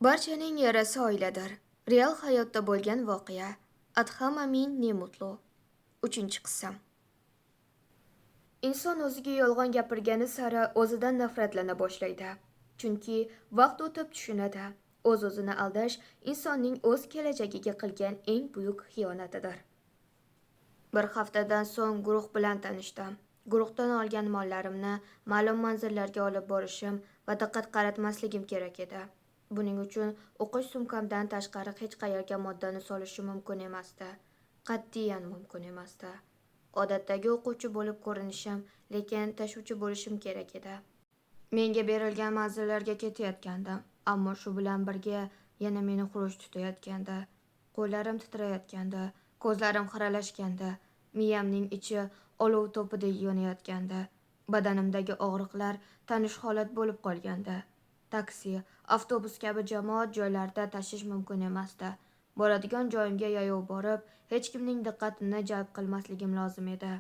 Barchaning yarasi oiladir. Real hayotda bo'lgan voqea. Adham Amin ne mutlu. 3-qism. Inson o'ziga yolg'on gapirgani sari o'zidan nafratlana boshlaydi. Chunki vaqt o'tib tushunadi. O'z-o'zini aldash insonning o'z kelajagiga qilgan eng buyuk xiyonatidir. Bir haftadan so'ng guruh bilan tanishdim. Guruhdan olgan mollarimni ma'lum manzillarga olib borishim va diqqat qaratmasligim kerak edi. Buning uchun o'qish sumkamdan tashqari hech qayerga moddani solishim mumkin emasdi. Qat'iyan mumkin emasdi. Odatdagi o'quvchi bo'lib ko'rinishim, lekin tashuvchi bo'lishim kerak edi. Menga berilgan manzillarga ketayotgandim, ammo shu bilan birga yana meni xuruj tutayotgandi. Qo'llarim titrayotgandi, ko'zlarim xiralashgandi, miyamning ichi olov to'pidek yonayotgandi. Badanimdagi og'riqlar tanish holat bo'lib qolgandi. Taksi, avtobus kabi jamoat joylarida tashish mumkin emasdi. Boradigan joyimga yayov borib, hech kimning diqqatini jalb qilmasligim lozim edi.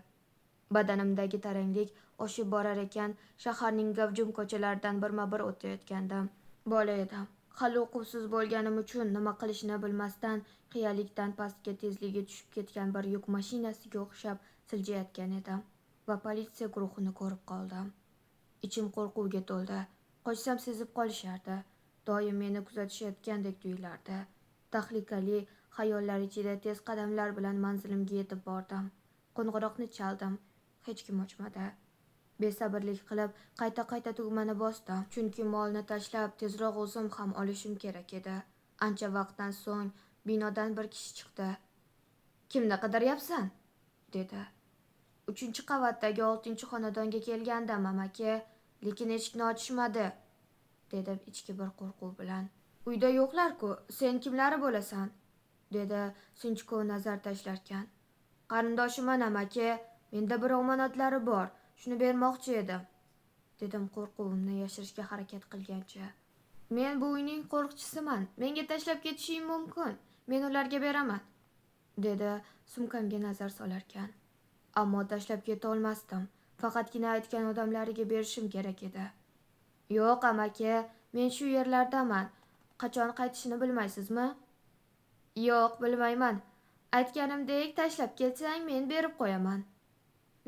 Badanimdagi taranglik oshib borar ekan, shaharning gavjum ko'chalaridan birma-bir o'tayotgandim. Bola edim. Hali uquvsiz bo'lganim uchun nima qilishni bilmasdan qiyalikdan pastga tezligi tushib ketgan bir yuk mashinasiga o'xshab siljayotgan edim va politsiya guruhini ko'rib qoldim. Ichim qo'rquvga to'ldi. Qochsam sezib qolishardi. Doim meni kuzatishayotgandek tuyulardi. Tahlikali xayollar ichida tez qadamlar bilan manzilimga yetib bordim. Qo'ng'iroqni chaldim. Hech kim ochmadi. Besabrlik qilib qayta-qayta tugmani bosdim, chunki molni tashlab tezroq o'zim ham olishim kerak edi. Ancha vaqtdan so'ng binodan bir kishi chiqdi. "Kimni qidiryapsan?" dedi. 3-qavatdagi 6-xonadonga kelgandim, amaki, lekin eshikni ochishmadi, dedim ichki bir qo'rquv bilan. "Uyda yo'qlar-ku, sen kimlari bo'lasan?" dedi sinchkov nazar tashlarkan. "Qarindoshiman amaki, menda bir omonatlari bor, shuni bermoqchi edim," dedim qo'rquvimni yashirishga harakat qilgancha. "Men bu uyning qo'riqchisiman, menga tashlab ketishing mumkin, men ularga beraman," dedi sumkamga nazar solarkan. Ammo tashlab keta olmasdim, faqatgina aytgan odamlariga berishim kerak edi. "Yo'q amaki, men shu yerlardaman. Qachon qaytishini bilmaysizmi?" "Yo'q, bilmayman. Aytganimdek tashlab ketsang, men berib qo'yaman."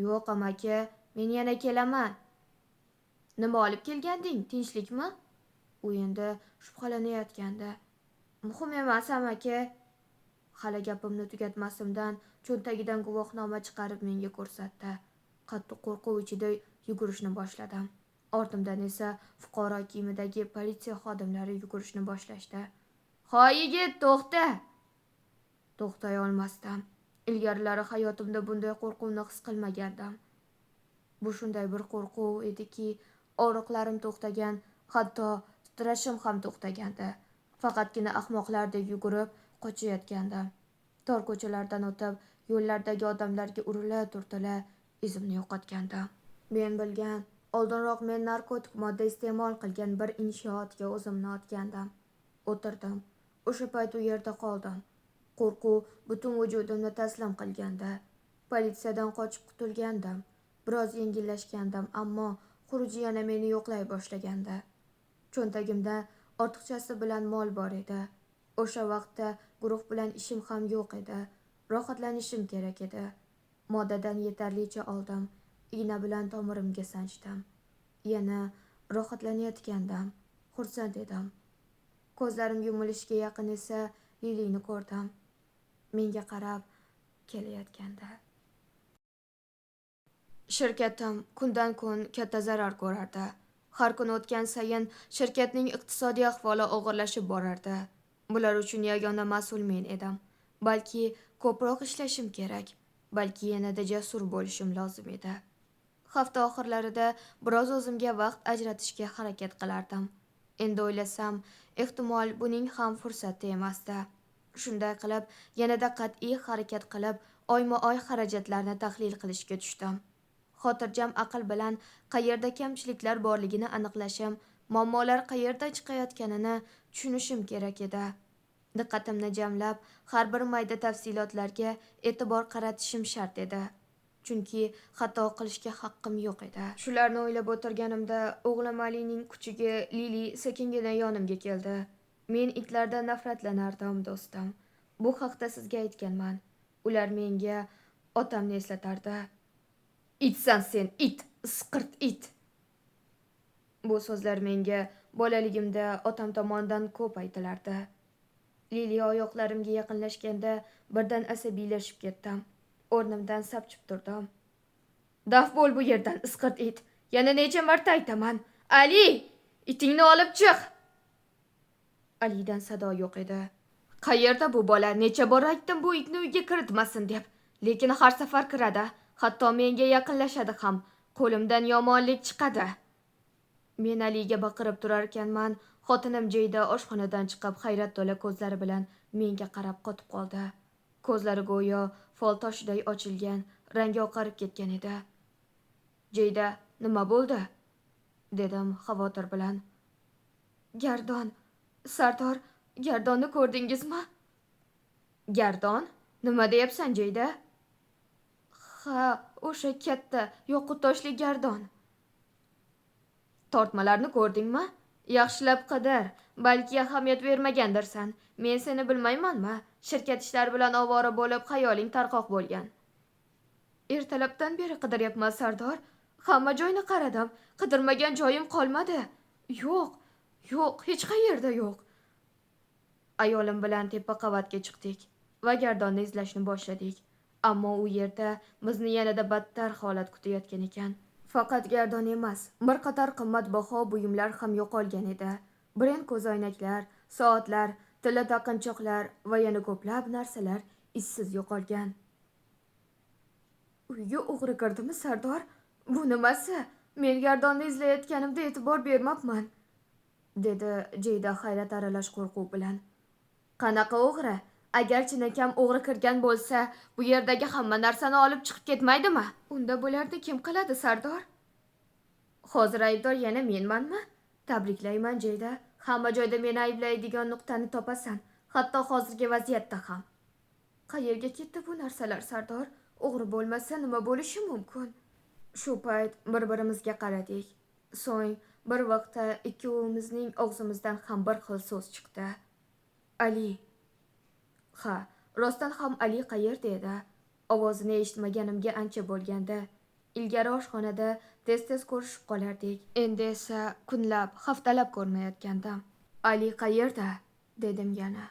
"Yo'q amaki, men yana kelaman." "Nima olib kelganding, tinchlikmi?" U endi shubhalanayotgandi. "Muhim emas amaki." Hali gapimni tugatmasimdan cho'ntagidan guvohnoma chiqarib menga ko'rsatdi. Qattiq qo'rquv ichida yugurishni boshladim. Ortimdan esa fuqaro kiyimidagi politsiya xodimlari yugurishni boshlashdi. "Hoy yigit, to'xta!" To'xtay olmasdim. Ilgarilari hayotimda bunday qo'rquvni his qilmagandim. Bu shunday bir qo'rquv ediki, og'riqlarim to'xtagan, hatto titrashim ham to'xtagandi. Faqatgina ahmoqlardek yugurib qochayotgandim. Tor ko'chalardan o'tib, yo'llardagi odamlarga urila-turtila izimni yo'qotgandim. Men bilgan, oldinroq men narkotik modda iste'mol qilgan bir inshootga o'zimni otgandim. O'tirdim. O'sha payt u yerda qoldim. Qo'rquv butun vujudimni taslim qilgandi. Politsiyadan qochib qutulgandim. Biroz yengillashgandim, ammo xuruji yana meni yo'qlay boshlagandi. Cho'ntagimda ortiqchasi bilan mol bor edi. O'sha vaqtda guruh bilan ishim ham yo'q edi. Rohatlanishim kerak edi. Moddadan yetarlicha oldim. Igna bilan tomirimga sanchdim. Yana rohatlanayotgandim. Xursand edim. Ko'zlarim yumilishiga yaqin esa Lilini ko'rdim. Menga qarab kelayotgandi. Shirkatim kundan kun katta zarar ko'rardi. Har kun o'tgan sayin shirkatning iqtisodiy ahvoli og'irlashib borardi. Bular uchun yagona mas'ul men edim. Balki ko'proq ishlashim kerak, balki yanada jasur bo'lishim lozim edi. Hafta oxirlarida biroz o'zimga vaqt ajratishga harakat qilardim. Endi o'ylasam, ehtimol buning ham fursati emasdi. Shunday qilib, yanada qat'iy harakat qilib, oyma-oy xarajatlarni tahlil qilishga tushdim. Xotirjam aql bilan qayerda kamchiliklar borligini aniqlashim, muammolar qayerdan chiqayotganini tushunishim kerak edi. Diqqatimni jamlab, har bir mayda tafsilotlarga e'tibor qaratishim shart edi. Chunki xato qilishga haqqim yo'q edi. Shularni o'ylab o'tirganimda o'g'lim Alining kuchigi Lili sekingina yonimga keldi. Men itlardan nafratlanardim, do'stim. Bu haqda sizga aytganman. Ular menga otamni eslatardi. Itsan sen, it, isqirt it. Bu so'zlar menga bolaligimda otam tomonidan ko'p aytilardi. Liliya oyoqlarimga yaqinlashganda birdan asabiylashib ketdim. O'rnimdan sapchib turdim. Daf bo'l bu yerdan, isqirt it. Yana necha marta aytaman. Ali, itingni olib chiq. Alidan sado yo'q edi. Qayerda bu bola? Necha bor aytdim bu itni uyga kiritmasin deb. Lekin har safar kiradi. Hatto menga yaqinlashadi ham. Qo'limdan yomonlik chiqadi. Men Aliga baqirib turar ekanman, xotinim Jeyda oshxonadan chiqib hayrat to'la ko'zlari bilan menga qarab qotib qoldi. Ko'zlari go'yo fol toshiday ochilgan, rangi oqarib ketgan edi. Jeyda, nima bo'ldi? Dedim xavotir bilan. Gardon, Sardor, gardonni ko'rdingizmi? Gardon? Nima deyapsan, Jeyda? Ha, o'sha katta yoqut toshli gardon. Tortmalarni ko'rdingmi? Yaxshilab qidir, balki ahamiyat bermagandirsan. Men seni bilmaymanmi? Shirkat ishlari bilan ovora bo'lib, xayoling tarqoq bo'lgan. Ertalabdan beri qidiryapman, Sardor. Hamma joyni qaradim, qidirmagan joyim qolmadi. Yo'q, yo'q, hech qayerda yo'q. Ayolim bilan tepa qavatga chiqdik va gardonni izlashni boshladik. Ammo u yerda bizni yanada battar holat kutayotgan ekan. Faqat gardon emas, bir qator qimmatbaho buyumlar ham yo'qolgan edi. Brend ko'zoynaklar, soatlar, tilla taqinchoqlar va yana ko'plab narsalar izsiz yo'qolgan. Uyga o'g'ri kirdimi, Sardor? Bu nimasi? Men gardonni izlayotganimda e'tibor bermabman, dedi Jeyda hayrat aralash qo'rquv bilan. Qanaqa o'g'ri? Agar chinakam o'g'ri kirgan bo'lsa, bu yerdagi hamma narsani olib chiqib ketmaydimi? Unda bularni kim qiladi, Sardor? Hozir aybdor yana menmanmi? Tabriklayman, Jeyda. Hamma joyda meni ayblaydigan nuqtani topasan, hatto hozirgi vaziyatda ham. Qayerga ketdi bu narsalar, Sardor? O'g'ri bo'lmasa nima bo'lishi mumkin? Shu payt bir-birimizga qaradik. So'ng bir vaqtda ikkovimizning og'zimizdan ham bir xil so'z chiqdi. Ali. Ha, rostdan ham Ali qayerda edi? Ovozini eshitmaganimga ancha bo'lganda. Ilgari oshxonada tez-tez ko'rishib qolardik. Endi esa kunlab, haftalab ko'rmayotgandim. Ali qayerda? Dedim yana.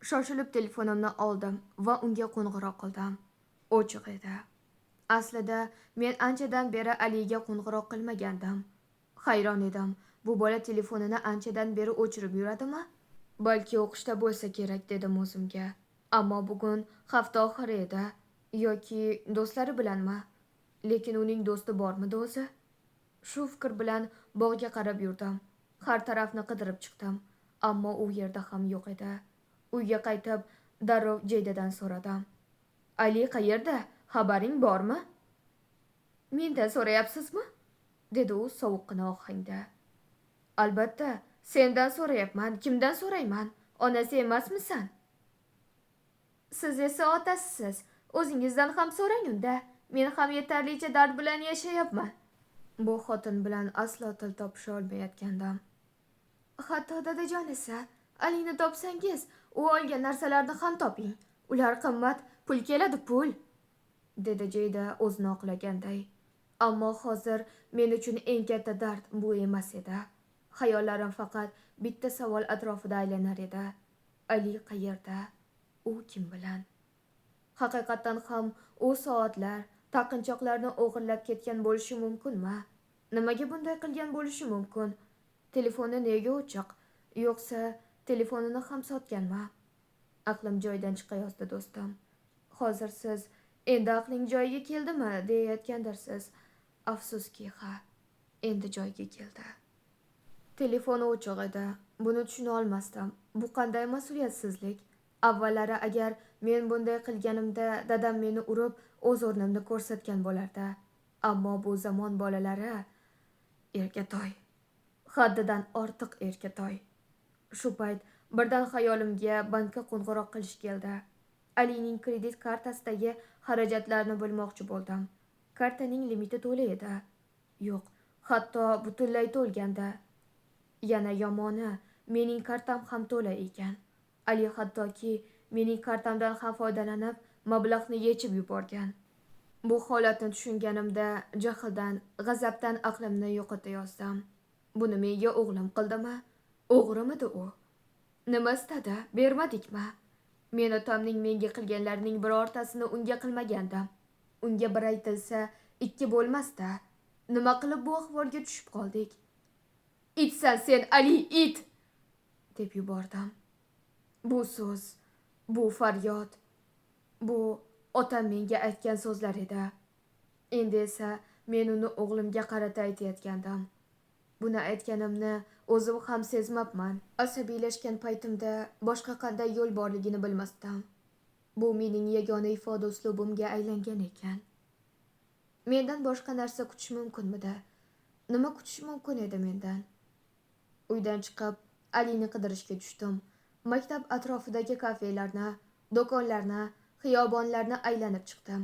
Shoshilib telefonimni oldim va unga qo'ng'iroq qildim. O'chiq edi. Aslida men anchadan beri Aliga qo'ng'iroq qilmagandim. Hayron edim. Bu bola telefonini anchadan beri o'chirib yuradimi? Balki o'qishda bo'lsa kerak dedim o'zimga. Ammo bugun hafta oxiri edi. Yoki do'stlari bilanmi? Lekin uning do'sti bormidi o'zi? Shu fikr bilan bog'ga qarab yurdim. Har tarafni qidirib chiqdim, ammo u yerda ham yo'q edi. Uyga qaytib darrov Jeydadan so'radim. Ali qayerda? Xabaring bormi? Mendan so'rayapsizmi? Dedi u sovuqqina ohangda. Albatta, sendan so'rayapman. Kimdan so'rayman? Onasi emasmisan? Siz esa otasisiz. O'zingizdan ham so'rang unda. Men ham yetarlicha dard bilan yashayapman. Bu xotin bilan aslo til topisha olmayotgandim. Hatto dadajon esa, Alini topsangiz, u olgan narsalarni ham toping. Ular qimmat, pul keladi, pul, dedi Jeyda o'zini oqlaganday. Ammo hozir men uchun eng katta dard bu emas edi. Xayollarim faqat bitta savol atrofida aylanar edi. Ali qayerda? U kim bilan? Haqiqatan ham u soatlar, taqinchoqlarni o'g'irlab ketgan bo'lishi mumkinmi? Nimaga bunday qilgan bo'lishi mumkin? Telefoni nega o'chiq? Yo'qsa telefonini ham sotganmi? Aqlim joyidan chiqayozdi do'stim. Hozir siz endi aqling joyiga keldimi deyayotgandirsiz. Afsuski, ha, endi joyiga keldi. Telefoni o'chiq edi. Buni tushuna olmasdim. Bu qanday mas'uliyatsizlik? Avvallari agar men bunday qilganimda dadam meni urib, o'z o'rnimni ko'rsatgan bo'lardi. Ammo bu zamon bolalari erkatoy. Haddidan ortiq erkatoy. Shu payt birdan xayolimga bankka qo'ng'iroq qilish keldi. Alining kredit kartasidagi xarajatlarni bilmoqchi bo'ldim. Kartaning limiti to'la edi. Yo'q, hatto butunlay to'lganda. Yana yomoni, mening kartam ham to'la ekan. Ali hattoki mening kartamdan ham foydalanib, mablag'ni yechib yuborgan. Bu holatni tushunganimda jahldan, g'azabdan aqlimni yo'qota yozdim. Buni menga o'g'lim qildimi? O'g'rimidi u? Nima istadi? Bermadikmi? Men otamning menga qilganlarining birortasini unga qilmagandim. Unga bir aytilsa, ikki bo'lmasdi. Nima qilib bu ahvolga tushib qoldik? Itsan sen, Ali, it! Deb yubordim. Bu so'z, bu faryod, bu otam menga aytgan so'zlar edi. Endi esa men uni o'g'limga qarata aytayotgandim. Buni aytganimni o'zim ham sezmabman. Asabiylashgan paytimda boshqa qanday yo'l borligini bilmasdim. Bu mening yagona ifoda uslubimga aylangan ekan. Mendan boshqa narsa kutish mumkinmidi? Nima kutish mumkin edi mendan? Uydan chiqib, Alini qidirishga tushdim. Maktab atrofidagi kafelarni, do'konlarni, xiyobonlarni aylanib chiqdim.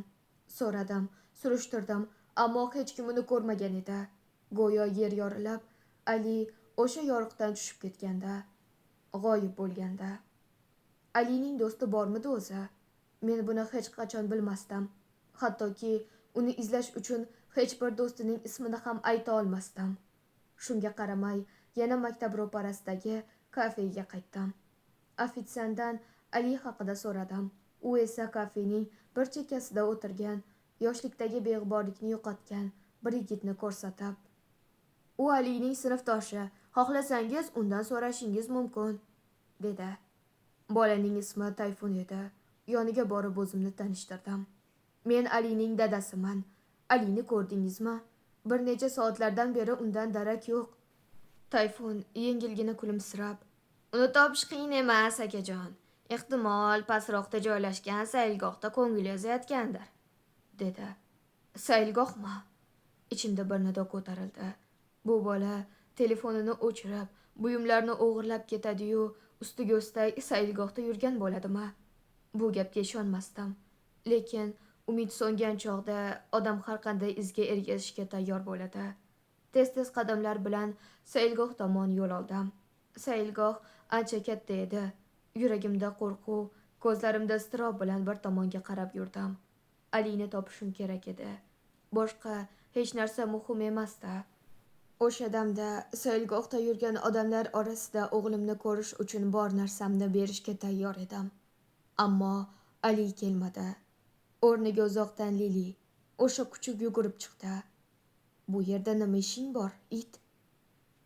So'radim, surishtirdim, ammo hech kim uni ko'rmagan edi. Go'yo yer yorilib, Ali o'sha yoriqdan tushib ketganda, g'oyib bo'lganda. Alining do'sti bormidi o'zi? Men buni hech qachon bilmasdim. Hattoki uni izlash uchun hech bir do'stining ismini ham ayta olmasdim. Shunga qaramay, yana maktab ro'parasidagi kafega qaytdim. Ofitsiantdan Ali haqida so'radim. U esa kafening bir chekkasida o'tirgan, yoshlikdagi beg'uborlikni yo'qotgan bir yigitni ko'rsatib, "U Alining sinfdoshi, xohlasangiz undan so'rashingiz mumkin", dedi. Bolaning ismi Tayfun edi. Yoniga borib o'zimni tanishtirdim. "Men Alining dadasiman. Alini ko'rdingizmi? Bir necha soatlardan beri undan darak yo'q." Tayfun yengilgina kulimsirab, "Uni topish qiyin emas, akajon. Ehtimol pastroqda joylashgan saylgohda ko'ngil yozayotgandir", dedi. "Saylgohmi?" Ichimda bir nido ko'tarildi. Bu bola telefonini o'chirib, buyumlarni o'g'irlab ketadi-yu, ustiga ustak saylgohda yurgan bo'ladimi? Bu gapga ishonmasdim. Lekin umid so'ngan chog'da odam har qanday izga ergashishga tayyor bo'ladi. Tez-tez qadamlar bilan saylgoh tomon yo'l oldim. Saylgoh ancha katta edi. Yuragimda qo'rquv, ko'zlarimda iztirob bilan bir tomonga qarab yurdim. Alini topishim kerak edi. Boshqa hech narsa muhim emasdi. O'sha damda saylgohda yurgan odamlar orasida o'g'limni ko'rish uchun bor narsamni berishga tayyor edim. Ammo Ali kelmadi. O'rniga uzoqdan Lili, o'sha kuchuk yugurib chiqdi. "Bu yerda nima ishing bor, it?"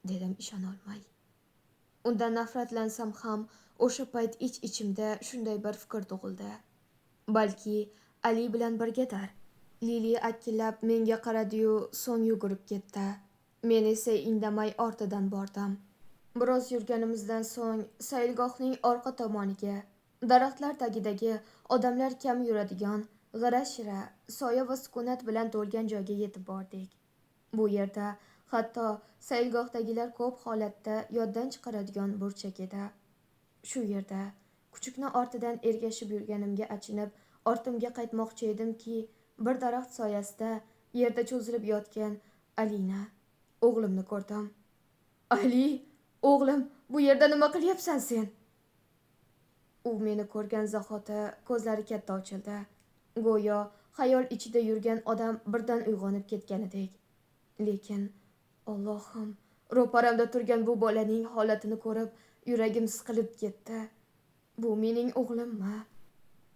dedim ishonolmay. Undan nafratlansam ham o'sha payt ich-ichimda shunday bir fikr tug'ildi. Balki Ali bilan birgadir. Lili akillab menga qaradi-yu, so'ng yugurib ketdi. Men esa indamay ortidan bordim. Biroz yurganimizdan so'ng saylgohning orqa tomoniga, daraxtlar tagidagi odamlar kam yuradigan, g'ira-shira, soya va sukunat bilan to'lgan joyga yetib bordik. Bu yerda hatto saylgohdagilar ko'p holatda yoddan chiqaradigan burchak edi. Shu yerda kuchukni ortidan ergashib yurganimga achinib, ortimga qaytmoqchi edimki, bir daraxt soyasida yerda cho'zilib yotgan Alina, o'g'limni ko'rdim. "Ali, o'g'lim, bu yerda nima qilyapsan sen?" U meni ko'rgan zahoti ko'zlari katta ochildi. Go'yo xayol ichida yurgan odam birdan uyg'onib ketganidek. Lekin Allohim, ro'paramda turgan bu bolaning holatini ko'rib, yuragim siqilib ketdi. Bu mening o'g'limmi?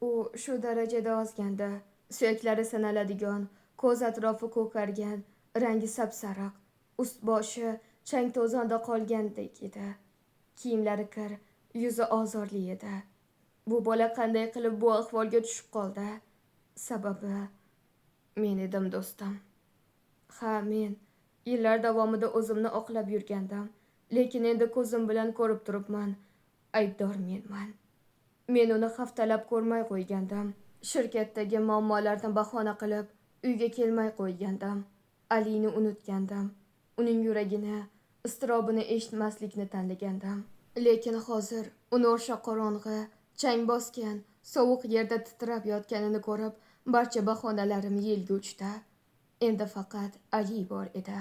U shu darajada ozganda, suyaklari sanaladigan, ko'z atrofi ko'kargan, rangi sapsariq, ust boshi chang to'zonda qolgandek edi. Kiyimlari kir, yuzi ozorli edi. Bu bola qanday qilib bu ahvolga tushib qoldi? Sababi men edim, do'stim. Ha, men yillar davomida o'zimni oqlab yurgandim, lekin endi ko'zim bilan ko'rib turibman, aybdor menman. Men uni haftalab ko'rmay qo'ygandim. Shirkatdagi muammolarni bahona qilib, uyga kelmay qo'ygandim. Alini unutgandim. Uning yuragini, iztirobini eshitmaslikni tanlagandim. Lekin hozir uni o'sha qorong'i, chang bosgan, sovuq yerda titrab yotganini ko'rib, barcha bahonalarim yelga uchdi. Endi faqat Ali bor edi.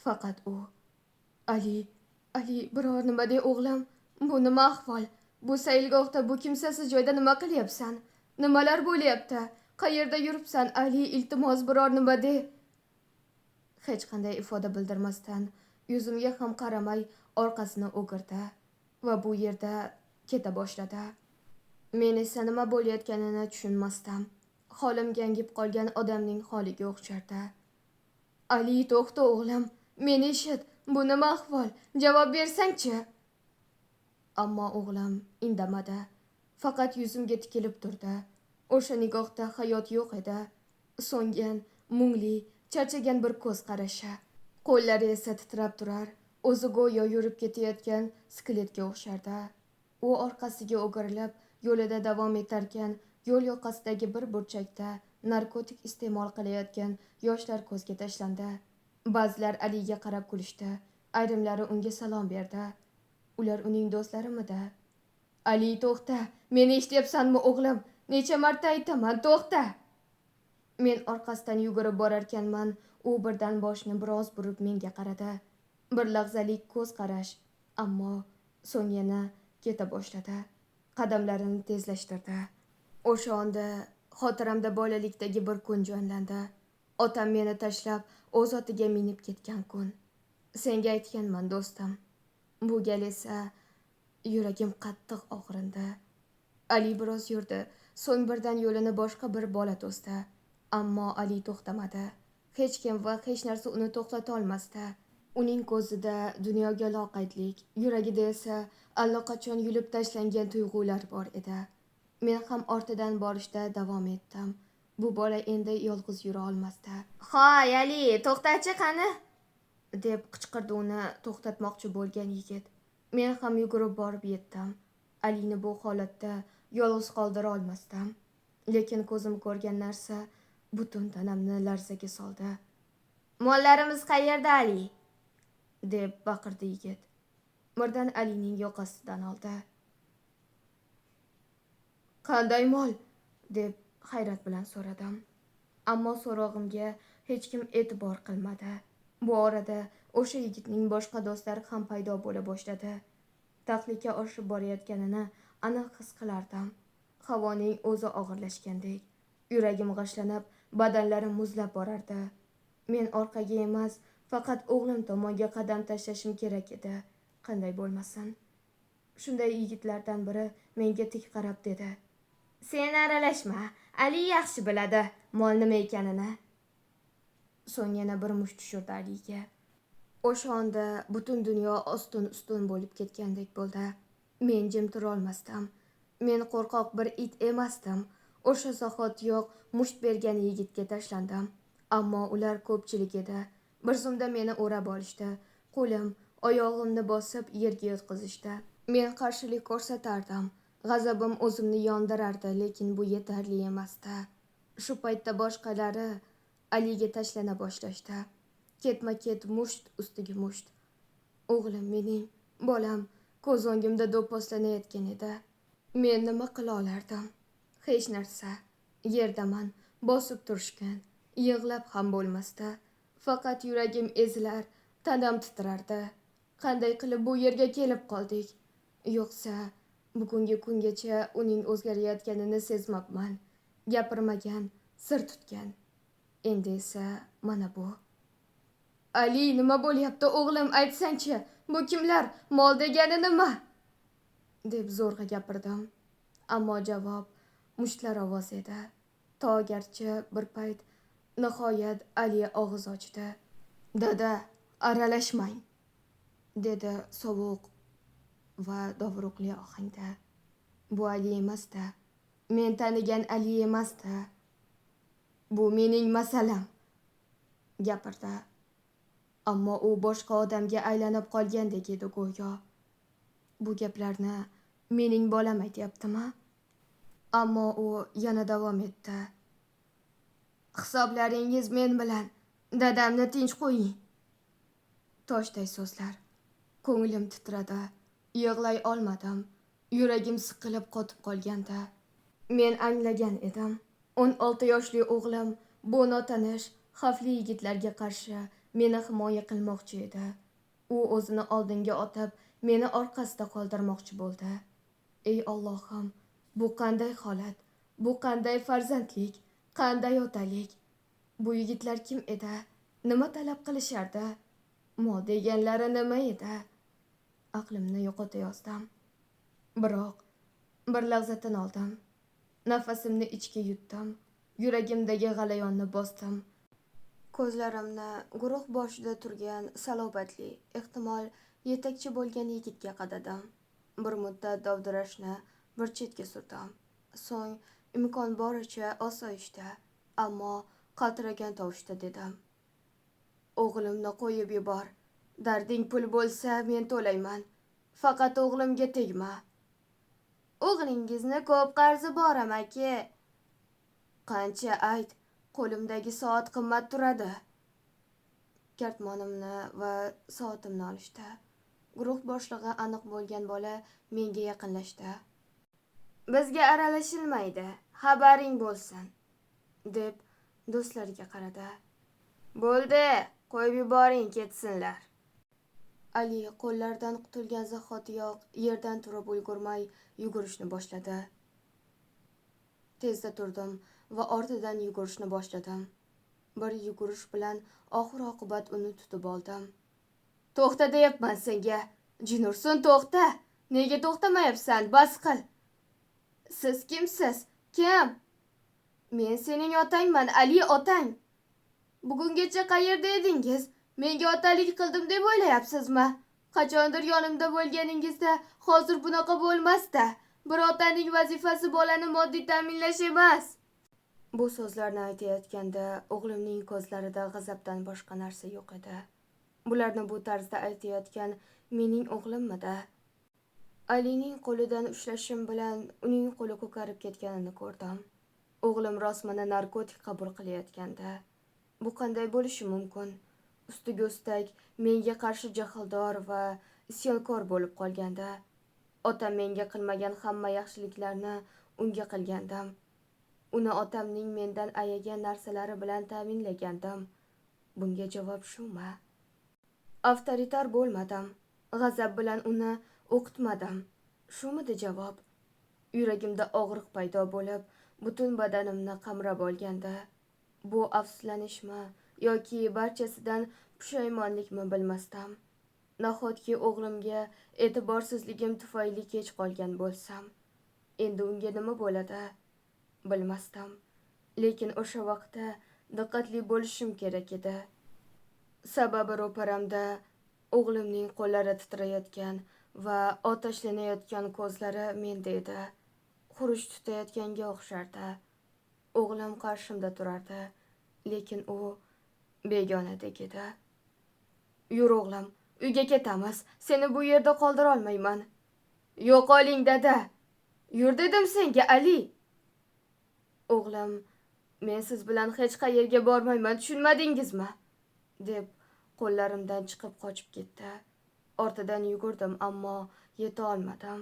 Faqat u. "Ali, Ali, biror nima de o'g'lim, bu nima ahvol? Bu saylgohda, bu kimsasiz joyda nima qilyapsan? Nimalar bo'lyapti? Qayerda yuribsan Ali, iltimos biror nima de. Hech qanday ifoda bildirmasdan, yuzimga ham qaramay orqasini o'girdi va bu yerda keta boshladi. Men esa nima bo'layotganini tushunmasdim. Holim gangib qolgan odamning holiga o'xshardi. Ali, to'xta o'g'lim, meni eshit, bu nima ahvol? Javob bersang-chi? Ammo o'g'lim indamadi. Faqat yuzimga tikilib turdi. O'sha nigohda hayot yo'q edi. So'ngan, mungli, charchagan bir ko'z qarashi. Qo'llari esa titrab turar. O'zi go'yo yurib ketayotgan skeletga o'xshardi. U orqasiga o'girilib, yo'lida davom etarkan, yo'l yoqasidagi bir burchakda narkotik iste'mol qilayotgan yoshlar ko'zga tashlandi. Ba'zilar Aliga qarab kulishdi, ayrimlari unga salom berdi. Ular uning do'stlarimidi? Ali, to'xta, meni eshityapsanmi o'g'lim? Necha marta aytaman, to'xta! Men orqasidan yugurib borarkanman, u birdan boshini biroz burib menga qaradi. Bir lahzalik ko'z qarash, ammo so'ng yana keta boshladi. Qadamlarini tezlashtirdi. O'sha onda xotiramda bolalikdagi bir kun jonlandi. Otam meni tashlab o'z otiga minib ketgan kun. Senga aytganman do'stim. Bu gal esa yuragim qattiq og'rindi. Ali biroz yurdi, so'ng birdan yo'lini boshqa bir bola to'sdi. Ammo Ali to'xtamadi. Hech kim va hech narsa uni to'xtata olmasdi. Uning ko'zida dunyoga loqaydlik, yuragida esa allaqachon yulib tashlangan tuyg'ular bor edi. Men ham ortidan borishda davom etdim. Bu bola endi yolg'iz yura olmasdi. "Hoy Ali, to'xtachi qani?" deb qichqirdi uni to'xtatmoqchi bo'lgan yigit. Men ham yugurib borib yetdim. Alini bu holatda yolg'iz qoldira olmasdim. Lekin ko'zim ko'rgan narsa butun tanamni larzaga soldi. "Mollarimiz qayerda, Ali?" deb baqirdi yigit. Birdan Alining yoqasidan oldi. "Qanday mol?" deb hayrat bilan so'radim. Ammo so'rog'imga hech kim e'tibor qilmadi. Bu orada o'sha yigitning boshqa do'stlari ham paydo bo'la boshladi. Tahlika oshib borayotganini aniq his qilardim. Havoning o'zi og'irlashgandek. Yuragim g'ashlanib, badanlarim muzlab borardi. Men orqaga emas, faqat o'g'lim tomonga qadam tashlashim kerak edi. Qanday bo'lmasin. Shunday yigitlardan biri menga tik qarab dedi: "Sen aralashma, Ali yaxshi biladi mol nima ekanini." So'ng yana bir musht tushirdi Aliga. O'sha onda butun dunyo ostin-ustun bo'lib ketgandek bo'ldi. Men jim tura olmasdim. Men qo'rqoq bir it emasdim. O'sha zahotiyoq musht bergan yigitga tashlandim. Ammo ular ko'pchilik edi. Bir zumda meni o'rab olishdi. Qo'lim, oyog'imni bosib yerga yotqizishdi. Men qarshilik ko'rsatardim. G'azabim o'zimni yondirardi, lekin bu yetarli emasdi. Shu paytda boshqalari Aliga tashlana boshlashdi. Ketma-ket musht ustiga musht. O'g'lim mening, bolam ko'z o'ngimda do'pposlanayotgan edi. Men nima qila olardim? Hech narsa. Yerdaman, bosib turishgan. Yig'lab ham bo'lmasdi. Faqat yuragim ezilar, tanam titrardi. Qanday qilib bu yerga kelib qoldik? Yo'qsa bugungi kungacha uning o'zgarayotganini sezmabman. Gapirmagan, sir tutgan. Endi esa mana bu. Ali, nima bo'lyapti o'g'lim, aytsangchi? Bu kimlar? Mol degani nima? deb zo'rg'a gapirdim. Ammo javob mushtlar ovozi edi. To garchi bir payt nihoyat Ali og'iz ochdi. "Dada, aralashmang", dedi sovuq va dovruqli ohangda. Bu Ali emasdi. Men tanigan Ali emasdi. "Bu mening masalam", gapirdi. Ammo u boshqa odamga aylanib qolgandek edi go'yo. Bu gaplarni mening bolam aytyaptimi? Ammo u yana davom etdi. "Hisoblaringiz men bilan, dadamni tinch qo'ying." Toshday so'zlar. Ko'nglim titradi. Yig'lay olmadim. Yuragim siqilib qotib qolganda. Men anglagan edim. 16 yoshli o'g'lim bu notanish, xavfli yigitlarga qarshi meni himoya qilmoqchi edi. U o'zini oldinga otib, meni orqasida qoldirmoqchi bo'ldi. Ey Allohim, bu qanday holat? Bu qanday farzandlik? Qanday otalik? Bu yigitlar kim edi? Nima talab qilishardi? Mol deganlari nima edi? Aqlimni yo'qota yozdim. Biroq bir lahza tin oldim. Nafasimni ichga yutdim. Yuragimdagi g'alayonni bosdim. Ko'zlarimni guruh boshida turgan salobatli, ehtimol yetakchi bo'lgan yigitga qadadim. Bir muddat dovdirashni bir chetga surdim. So'ng imkon boricha osoyishta, ammo qaltiragan tovushda dedim: "O'g'limni qo'yib yubor. Darding pul bo'lsa, men to'layman. Faqat o'g'limga tegma." "O'g'lingizni ko'p qarzi bor amaki." "Qancha ayt, qo'limdagi soat qimmat turadi." Kartmonimni va soatimni olishdi. Guruh boshlig'i aniq bo'lgan bola menga yaqinlashdi. "Bizga aralashilmaydi, xabaring bo'lsin", deb do'stlariga qaradi. "Bo'ldi, qo'yib yuboring, ketsinlar." Ali qo'llaridan qutulgan zahotiyoq yerdan turib ulgurmay yugurishni boshladi. Tezda turdim va ortidan yugurishni boshladim. Bir yugurish bilan oxir oqibat uni tutib oldim. "To'xta deyapman senga. Jinursun, to'xta. Nega to'xtamayapsan? Bas qil." "Siz kimsiz? Kim?" "Men sening otangman, Ali, otang. Bugungacha qayerda edingiz? Menga otalik qildim deb o'ylayapsizmi? Qachondir yonimda bo'lganingizda hozir bunaqa bo'lmasdi. Bir otaning vazifasi bolani moddiy ta'minlash emas." Bu so'zlarni aytayotganda o'g'limning ko'zlarida g'azabdan boshqa narsa yo'q edi. Bularni bu tarzda aytayotgan mening o'g'limmidi? Alining qo'lidan ushlashim bilan uning qo'li ko'karib ketganini ko'rdim. O'g'lim rostmana narkotik qabul qilayotganda. Bu qanday bo'lishi mumkin? Ustiga ustak menga qarshi jahldor va isyonkor bo'lib qolganda. Otam menga qilmagan hamma yaxshiliklarni unga qilgandim. Uni otamning mendan ayagan narsalari bilan ta'minlagandim. Bunga javob shumi? Avtoritar bo'lmadim. G'azab bilan uni o'qitmadim. Shumidi javob? Yuragimda og'riq paydo bo'lib, butun badanimni qamrab olganda. Bu afsuslanishmi yoki barchasidan pushaymonlikmi bilmasdim. Nahotki o'g'limga e'tiborsizligim tufayli kech qolgan bo'lsam, endi unga nima bo'ladi? Bilmasdim. Lekin o'sha vaqtda diqqatli bo'lishim kerak edi. Sababi ro'paramda o'g'limning qo'llari titrayotgan va otashlanayotgan ko'zlari menda edi. Xuruj tutayotganga o'xshardi. O'g'lim qarshimda turardi, lekin u begonadek edi. "Yur o'g'lim, uyga ketamiz. Seni bu yerda qoldira olmayman." "Yo'qoling dada. Yur dedim senga, Ali." "O'g'lim, men siz bilan hech qayerga bormayman, tushunmadingizmi?" deb qo'llarimdan chiqib qochib ketdi. Ortidan yugurdim, ammo yeta olmadim.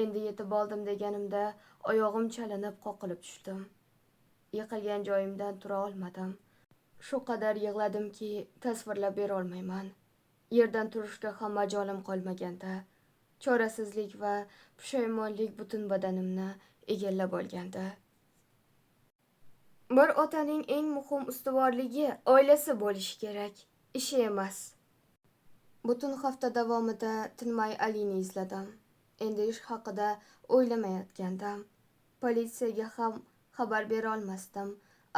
Endi yetib oldim deganimda oyog'im chalinib qoqilib tushdim. Yiqilgan joyimdan tura olmadim. Shu qadar yig'ladimki, tasvirlab bera olmayman. Yerdan turishga ham majolim qolmaganda. Chorasizlik va pushaymonlik butun badanimni egallab olgandi. Bir otaning eng muhim ustuvorligi oilasi bo'lishi kerak, ishi emas. Butun hafta davomida tinmay Alini izladim. Endi ish haqida o'ylamayotgandim. Politsiyaga ham xabar bera olmasdim.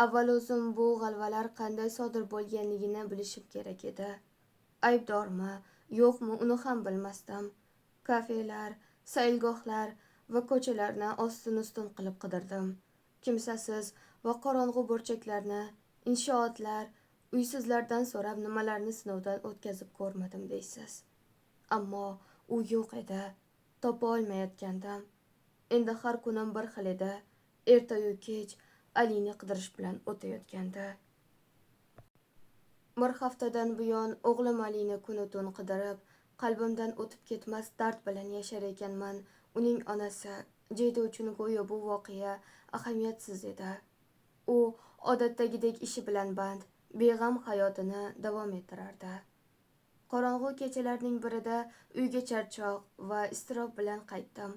Avval o'zim bu g'alvalar qanday sodir bo'lganligini bilishim kerak edi. Aybdormi, yo'qmi uni ham bilmasdim. Kafelar, saylgohlar va ko'chalarni ostin-ustun qilib qidirdim. Kimsasiz va qorong'u burchaklarni, inshootlar, uysizlardan so'rab nimalarni sinovdan o'tkazib ko'rmadim deysiz. Ammo u yo'q edi. Topa olmayotgandim. Endi har kunim bir xil edi. Ertayu kech Alini qidirish bilan o'tayotgandi. Bir haftadan buyon o'g'lim Alini kunu-tun qidirib, qalbimdan o'tib ketmas dard bilan yashar ekanman. Uning onasi Jeyda uchun go'yo bu voqea ahamiyatsiz edi. U odatdagidek ishi bilan band, beg'am hayotini davom ettirardi. Qorong'u kechalarning birida uyga charchoq va iztirob bilan qaytdim.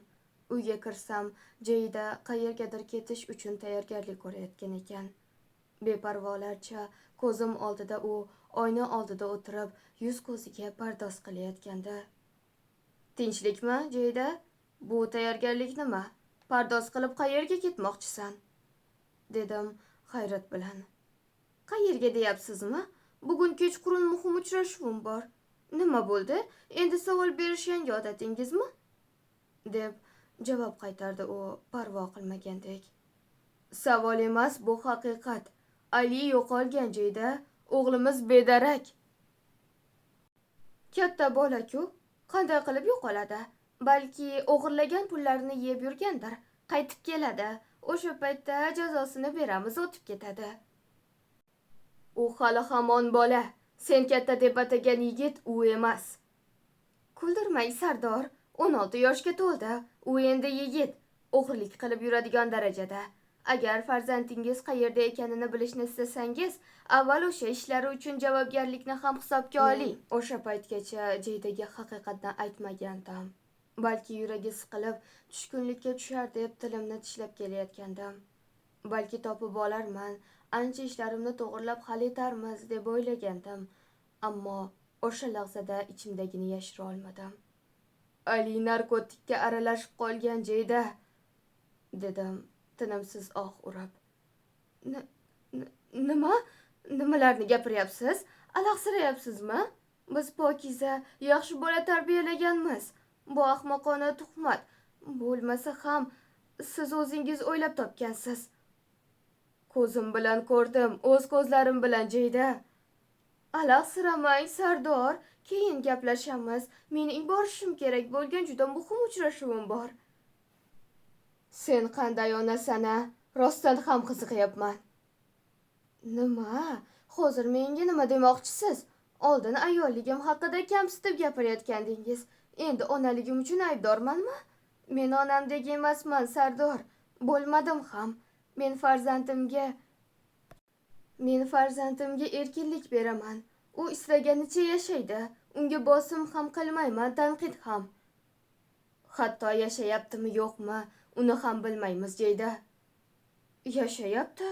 Uyga kirsam, Jeyda qayergadir ketish uchun tayyorgarlik ko'rayotgan ekan. Beparvolarcha ko'zim oldida u oyna oldida o'tirib, yuz ko'ziga pardoz qilayotgandi. Tinchlikmi, Jeyda? Bu tayyorgarlik nima? Pardoz qilib qayerga ketmoqchisan? Dedim hayrat bilan. Qayerga deyapsizmi? Bugun kechqurun muhim uchrashuvim bor. Nima bo'ldi? Endi savol berish yangi odatingizmi? Deb javob qaytardi u parvo qilmagandek. Savol emas, bu haqiqat. Ali yo'qolgan, Jeyda, o'g'limiz bedarak. Katta bola-ku, qanday qilib yo'qoladi? Balki o'g'irlagan pullarini yeb yurgandir. Qaytib keladi. O'sha paytda jazosini beramiz, o'tib ketadi. U hali hamon bola. Sen katta deb atagan yigit u emas. Kuldirmang, Sardor. 16 yoshga to'ldi. U endi yigit. O'g'irlik qilib yuradigan darajada. Agar farzandingiz qayerda ekanini bilishni istasangiz, avval o'sha ishlari uchun javobgarlikni ham hisobga oling. O'sha paytgacha Jeydaga haqiqatni aytmagandim. Balki yuragi siqilib, tushkunlikka tushar deb tilimni tishlab kelayotgandim. Balki topib olarman, ancha ishlarimni to'g'irlab hal etarmiz deb o'ylagandim. Ammo o'sha lahzada ichimdagini yashira olmadim. Ali narkotikka aralashib qolgan, Jeyda, dedim tinimsiz oh urib. Nima? Nimalarni gapiryapsiz? Alahsirayapsizmi? Biz pokiza, yaxshi bola tarbiyalaganmiz. Bu ahmoqona tuhmat. Bo'lmasa ham siz o'zingiz o'ylab topgansiz. Ko'zim bilan ko'rdim, o'z ko'zlarim bilan, Jeyda. Alahsiramang, Sardor, keyin gaplashamiz. Mening borishim kerak bo'lgan juda muhim uchrashuvim bor. Sen qanday onasan-a? Rostdan ham qiziqyapman. Nima? Hozir menga nima demoqchisiz? Oldin ayolligim haqida kamsitib gapirayotgandingiz. Endi onaligim uchun aybdormanmi? Men onamdek emasman, Sardor. Bo'lmadim ham. Men farzandimga erkinlik beraman. U istaganicha yashaydi. Unga bosim ham qilmayman, tanqid ham. Hatto yashayaptimi yo'qmi, uni ham bilmaymiz, Jeyda. Yashayapti,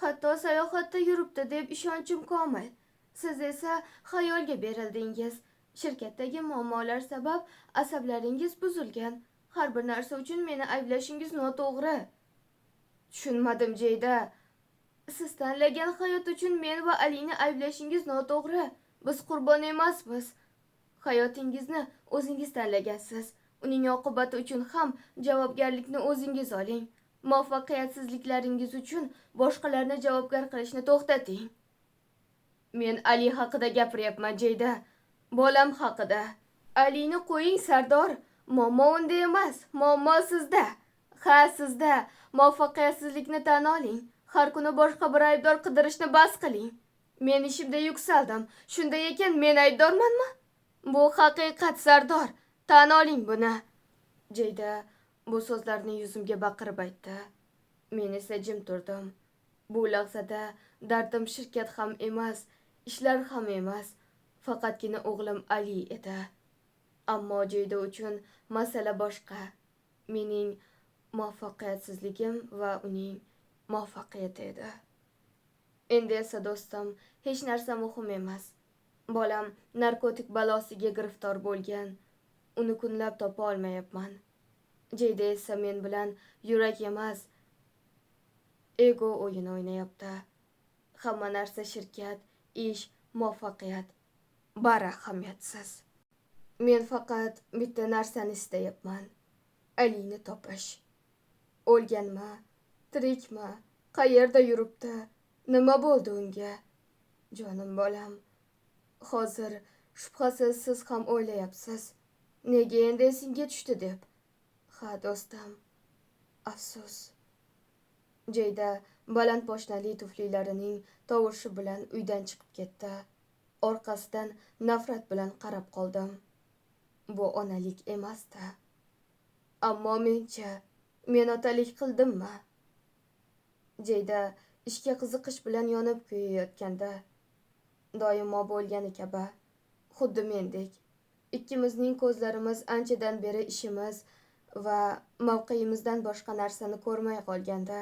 hatto sayohatda yuribdi deb ishonchim komil. Siz esa xayolga berildingiz. Shirkatdagi muammolar sabab asablaringiz buzilgan. Har bir narsa uchun meni ayblashingiz noto'g'ri. Tushunmadim, Jeyda. Siz tanlagan hayot uchun men va Alini ayblashingiz noto'g'ri. Biz qurbon emasmiz. Hayotingizni o'zingiz tanlagansiz. Uning oqibati uchun ham javobgarlikni o'zingiz oling. Muvaffaqiyatsizliklaringiz uchun boshqalarni javobgar qilishni to'xtating. Men Ali haqida gapiryapman, Jeyda. Bolam haqida. Alini qo'ying, Sardor. Muammo unda emas, muammo sizda. Ha, sizda. Muvaffaqiyatsizlikni tan oling. Har kuni boshqa bir aybdor qidirishni bas qiling. Men ishimda yuksaldim. Shunday ekan men aybdormanmi? Bu haqiqat, Sardor. Tan oling buni. Jeyda bu so'zlarni yuzimga baqirib aytdi. Men esa jim turdim. Bu lahzada dardim shirkat ham emas, ishlar ham emas, faqatgina o'g'lim Ali edi. Ammo Jeyda uchun masala boshqa. Mening muvaffaqiyatsizligim va uning muvaffaqiyati edi. Endi esa do'stim, hech narsa muhim emas. Bolam narkotik balosiga giriftor bo'lgan. Uni kunlab topa olmayapman. Jeyda esa men bilan yurak emas, ego o'yini o'ynayapti. Hamma narsa shirkat, ish, muvaffaqiyat, bari ahamiyatsiz. Men faqat bitta narsani istayapman. Alini topish. O'lganmi, tirikmi, qayerda yuribdi, nima bo'ldi unga? Jonim bolam, hozir shubhasiz siz ham o'ylayapsiz. Nega endi esingga tushdi deb. Ha, do'stim, afsus. Jeyda baland poshnali tuflilarining tovushi bilan uydan chiqib ketdi. Orqasidan nafrat bilan qarab qoldim. Bu onalik emasdi. Ammo mencha, men otalik qildimmi? Jeyda ishga qiziqish bilan yonib kuyayotganda, doimo bo'lgani kabi, Xuddi mendek. Ikkimizning ko'zlarimiz anchadan beri ishimiz va mavqeyimizdan boshqa narsani ko'rmay qolgandi.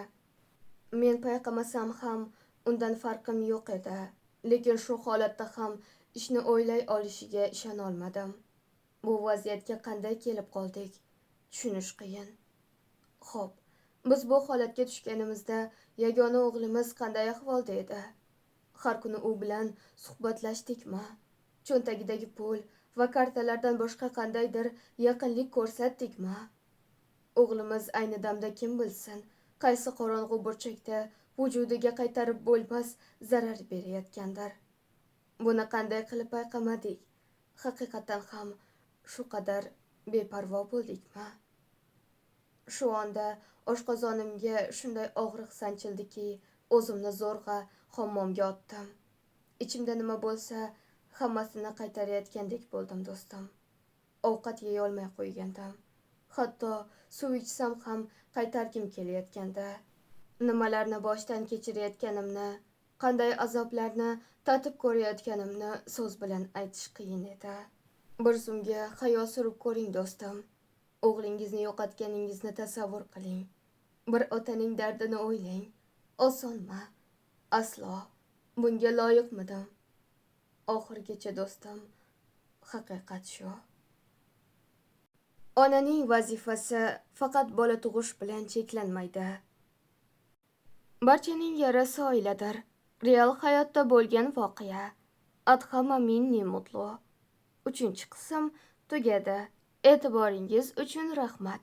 Men payqamasam ham undan farqim yo'q edi. Lekin shu holatda ham ishni o'ylay olishiga ishona olmadim. Bu vaziyatga qanday kelib qoldik, tushunish qiyin. Xo'p, biz bu holatga tushganimizda yagona o'g'limiz qanday ahvolda edi? Har kuni u bilan suhbatlashdikmi? Cho'ntagidagi pul va kartalardan boshqa qandaydir yaqinlik ko'rsatdikmi? O'g'limiz ayni damda kim bilsin, qaysi qorong'u burchakda vujudiga qaytarib bo'lmas zarar berayotgandir. Buni qanday qilib payqamadik? Haqiqatan ham shu qadar beparvo bo'ldikmi? Shu onda oshqozonimga shunday og'riq sanchildiki, o'zimni zo'rg'a hammomga otdim. Ichimda nima bo'lsa, hammasini qaytarayotgandek bo'ldim do'stim. Ovqat yeya olmay qo'ygandim. Hatto suv ichsam ham qaytargim kelayotganda. Nimalarni boshdan kechirayotganimni, qanday azoblarni tatib ko'rayotganimni so'z bilan aytish qiyin edi. Bir zumga xayol surib ko'ring do'stim. O'g'lingizni yo'qotganingizni tasavvur qiling. Bir otaning dardini o'ylang. Osonmi? Aslo. Bunga loyiqmidim? Oxirgacha do'stim, haqiqat shu. Onaning vazifasi faqat bola tug'ish bilan cheklanmaydi. Barchaning yarasi oiladir. Real hayotda bo'lgan voqea. Adhama minni mutlu. 3-qism tugadi. E'tiboringiz uchun rahmat.